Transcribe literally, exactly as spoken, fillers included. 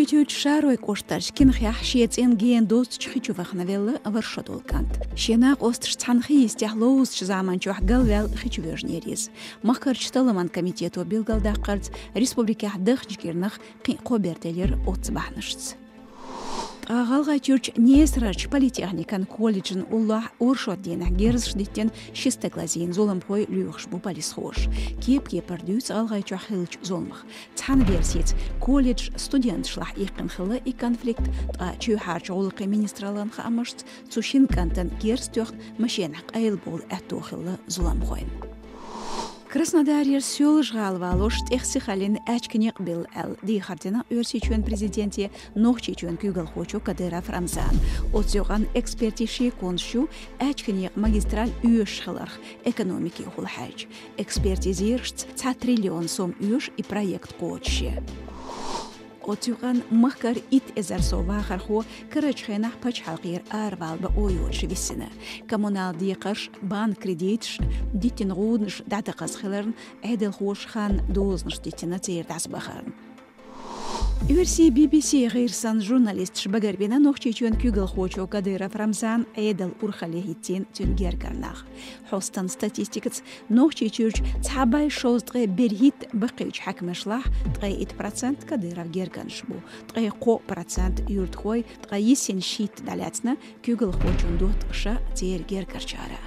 Цуьйчу Шаройн кӀоштарчу Кинхехь шен цӀенна гена доццучу хи чу вахана велла ворхӀ шо долу кӀант. Шен накъосташца цхьаьна хи йистехь ловзучу заманчохь галваьлла хи чу воьжнера иза. Махкарчу талламан комитето билгалдаккхарца, республикехь даханчу кӀирнах кхин а кхо бер делира оццу бахьанашца. Ткъа ГӀалгӀайчуьрчу Несарарчу политехникан колледжан уллохь оршот дийнахь герзаш диттина ши стаг лазийна зуламхой лоьхуш бу полисхоша. Кеп-кепара дуьйцу ГӀалгӀайчохь хиллачу зуламах. Цхьана версица, колледжан студенташлахь иккхина хилла и конфликт, ткъа чоьхьарчу гӀуллакхийн министраллан хаамашца, цу шина кӀантана герз тоьхна машенахь къайлабовла аьтто хилла зуламхойн. Краснодарера Соьлжа-ГӀала валош тӀех сихаллин аьчка некъ билла аьлла, дехар дина Оьрсийчоьнан президенте, Нохчийчоьнан куьйгалхочо Кадыров Рамзана. Оцу юкъанна экспертийн шеконаш ю аьчка некъан магистраль оьшуш хиларх, экономикехула хьаьжча. Экспертийн зерашца, цхьа триллион сом оьшу и проект кхочушъян. Оцу юкъанна махкара итт эзар сов вахархо карарчу хенахь пачхьалкхера аравала бакъо йоцуш висина. Коммуналан декхарш, банкан кредиташ, диттина гӀуданаш дӀадаккхаза хиларна, Ӏедалхоша ханна дозанаш диттина церан дӀасабахарна. Оьрсийн Би-Би-Си гӀирсан журналисташа багарбина Нохчийчоьнан куьйгалхочо Кадыров Рамзанан Ӏедалан урхалле хӀиттийна цуьнан гергара нах. Хьостан статистикаца, Нохчийчуьрчу цхьа бӀе шовзткъе берхӀитта баккхийчу хьаькамашлахь ткъе итт процент Кадыровн гергарнаш бу, ткъе кхо процент юьртахой, ткъе йиссина шийтта дӀалаьцна куьйгалхочун доттагӀаша, церан гергарчара.